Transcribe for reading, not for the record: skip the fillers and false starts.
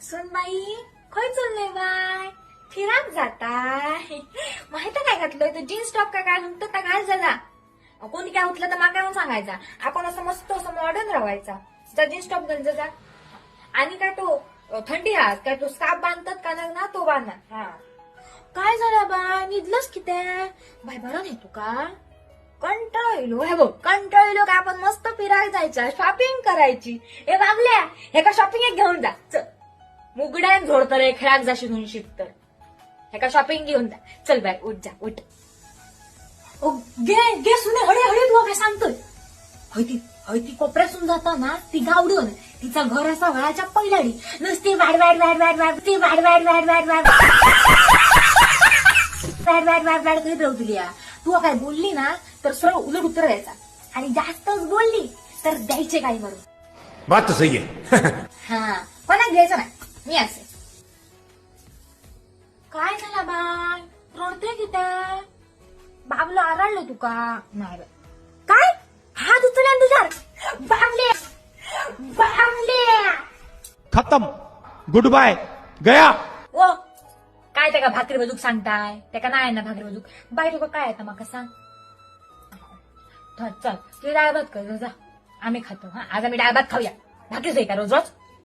सुनबाई खंय चल्लय बाय? फिराक जाताय. माहिती काय घातलंय तो जीन्स टॉप काय काय म्हणतो का घाल जा. कोणी काय उठलं तर माका येऊन सांगायचा. आपण असं मस्त असं मॉडर्न राहायचा. जा जीन्स टॉप घाल जा. आणि काय तो थंडी हात काय तो स्कार्फ बांधतात का ना तो बांधणार. हा काय झालं बाय, निदलंच किती बाय? बरं नाही तुका? कंटाळलो. हे बघ कंटाळलो काय आपण मस्त फिरायला जायचं, शॉपिंग करायची. हे बागल्या हे का शॉपिंग घेऊन जा. चल मुगड्यान झोडतर रे खेळाक जाशी म्हणून शिकतर. हे का शॉपिंग घेऊन जा. चल बाय उठ जा उठ. ओ गे गे सुने हळे हळे तुला काय सांगतोय. हय ती हय ती कोपऱ्यासून जाता ना ती गावडून तिचा घर असा वळाच्या पहिलाडी नुसती वाड वाड वाड वाड वाड ती वाड वाड वाड वाड वाड वाड वाड वाड वाड करीत राहू तुली. तू काय बोलली ना तर सरळ उलट उत्तर द्यायचा आणि जास्तच बोलली तर द्यायचे काही मारून. बात तो सही है. हा कोणाक घ्यायचं नाही मी असे. काय झालं बाय, रडते किती? बाबलो आरडलो तुका? नाही बाय. काय हात उचलला तुझ्यावर? बाबले बाबले. खत्म, गुड बाय, गया. ओ काय त्याका भाकरी बजूक सांगताय? त्याका नाही ना भाकरी बजूक. बाई तुका काय येतं माका सांग. चल तुझी डाळ भात कर जा, आम्ही खातो. हा आज आम्ही डाळ भात खाऊया. भाकरीच का रोज रोज?